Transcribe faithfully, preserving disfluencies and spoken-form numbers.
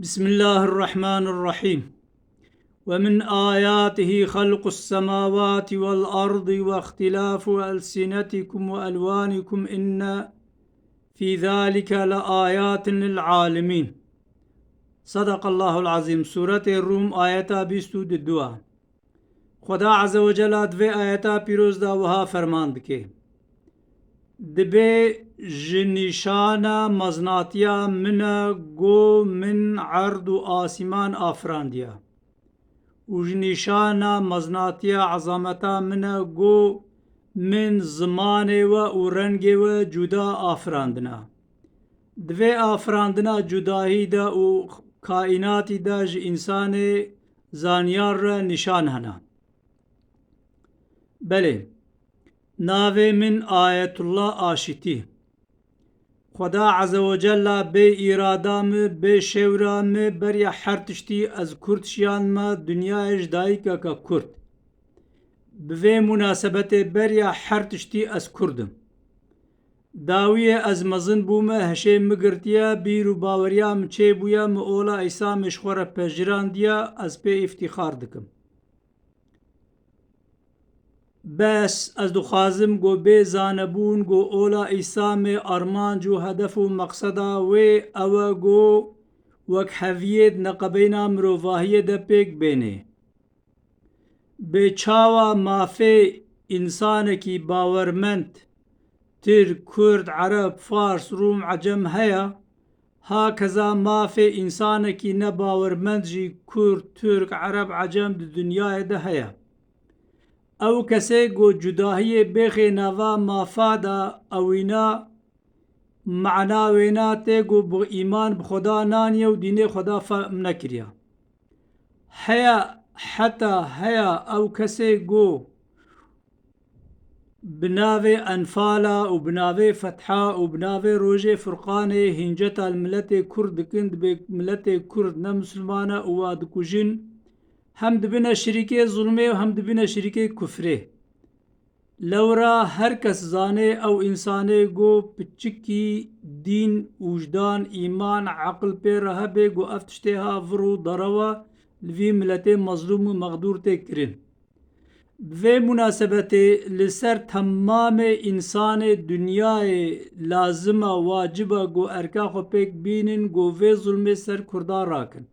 بسم الله الرحمن الرحيم. ومن آياته خلق السماوات والأرض واختلاف ألسنتكم وألوانكم إن في ذلك لآيات للعالمين. صدق الله العظيم. Sûretê Rûm, ayeta bîst û du. Xweda Azze ve Cella di vê ayeta pîroz de wiha ferman dike: Dibê ji nîşana mezinatiya min e ku min erd û asîman afirandiye. Û ji nîşana mezinatiya ezameta min e ku min zimanê we û rengê we cuda afirandine. Di vê afirandina cudahî de û kaînatî de ji însanê zanyar re nîşan hene. Belê, navê min Ayetullah Aşitî. Xweda Azze ve Cella bê îrada min, bê şêwra min beriya her tiştî ez kurd şiyandime dinyayê ji dayikeke kurd. Bi vê munasebetê beriya her tiştî ez kurd im. Dawiyê ez mezin bûme, hişê min girtiye, bîr û baweriya min çêbûye, min ola Îsa min ji xwe re pejirandî ye, ez pê îftîxar dikim. Bes ez dixwazim ku bê zanebûn ku ola Îsa min armanc û hedef û meqseda wê ew e ku wekheviyê di neqebeyna mirovahiyê de pêk bênê. Bi çawa mafê însanekî bawermend, Tirk, Kurd, Ereb, Fars, Rûm, Ecem heye, hakeza mafê însanekî nebawermend jî Kurd, Tirk, Ereb, Ecem di dinyayê de heye. Ew kesê ku cudahiyê bêxê nava mafa de ewîna, mana wêna tê ku bi îman bi Xweda naniye û dînê Xweda fehm nekiriye. Heya, heta heya ew kesê ku bi navê Enfala û bi navê Fetha û bi navê Rojê Furqanê hînceta li miletê Kurd dikin, dibê miletê Kurd ne misilman e û wa dikujin, hem dibine şirîkê zulmê û hem dibine şirîkê kufrê. Lewra her kes zanê ew însanê ku piçikî dîn, wijdan, îman, eqil pê re hebê ku ev tiştê ha vir û derew e, li vî miletê mezlûm û mexdûr tê kirin. Bi vê munasebetê li ser temamê însanê dinyayê lazim e, wacib e ku erka xwe pêk bînin ku vê zulmê ser Kurdan rakin.